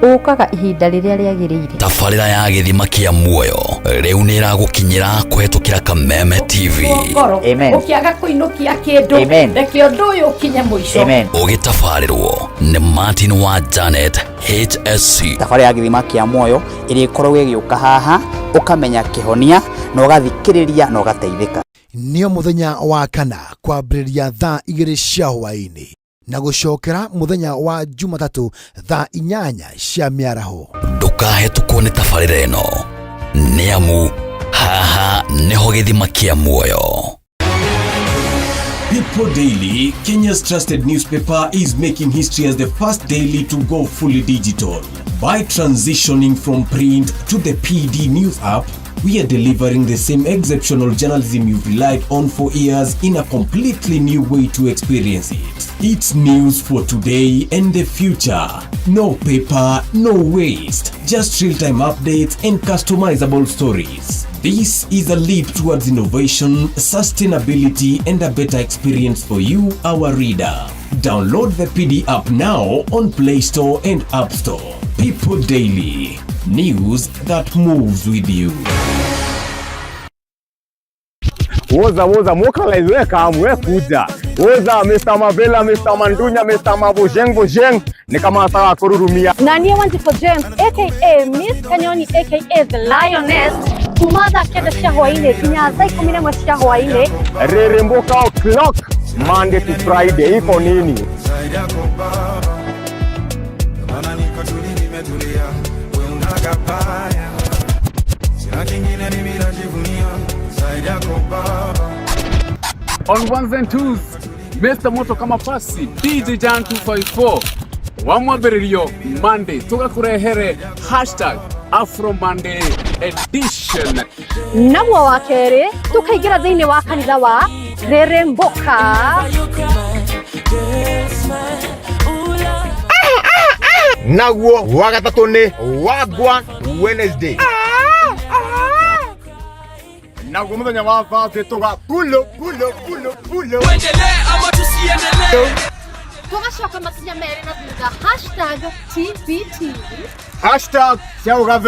ũkaga ihinda rĩrĩa rĩagĩrĩire. Tabarĩra ya gĩthima kĩa muoyo rĩu nĩ ĩragũkinyĩra kũhetũkĩra Kameme TV. Ngoro Amen. ũkĩaga kũinũkia kĩndũ, Amen. reke ũndũ ũyũ ũkinye mũico. Amen. Ũgĩtabarĩrwo nĩ Martin wa Janet HSC. Thabarĩ ya gĩthima kĩa muoyo ĩrĩkoragwo ĩgĩũka haha, ũkamenya kĩhonia na ũgathikĩrĩria na ũgateithĩka. Nĩo mũthenya wa kana kwambĩrĩria thaa 2 cia hwaĩ-inĩ na gũcokera mũthenya wa Jumatatũ thaa 8 cia mĩaraho. Ndũkahetũkwo nĩ tabarĩra ĩno, nĩ amu haha nĩho gĩthima kĩa muoyo. People Daily, Kenya's trusted newspaper, is making history as the first daily to go fully digital. By transitioning from print to the PD News app, we are delivering the same exceptional journalism you've relied on for years in a completely new way to experience it. It's news for today and the future. No paper, no waste. Just real-time updates and customizable stories. This is a leap towards innovation, sustainability, and a better experience for you, our reader. Download the PD app now on Play Store and App Store. People Daily, news that moves with you. Woza woza mokalize we kamu we kuja. Woza Mr. Mavela, Mr. Mandunya, Mr. Mabojeng Bojeng ni kama nataka kururumia. Na niĩ Wanjikũ James aka Miss Kanyoni aka The Lioness. Kuma thaa 9 cia hwaĩ-inĩ nginya thaa 11 cia hwaĩ-inĩ. Rĩrĩmbũka o'clock, Monday to Friday, iko nini? On ones and twos, Mr. Moto kama pasi, DJ Jan 254 wa mwambĩrĩrio Monday tũgakũrehere #AfroMonday edition. Naguo wa kerĩ tũkaingĩra thĩinĩ wa kanitha wa Rĩrĩmbũka. Naguo wa gatatũ nĩ Wagwan Wednesday. Naguo mũthenya wa Thursday tũga pulo pulo pulo pulo. Tũgacoka makinya merĩ na thutha, #TBT. #Ciaũgathe.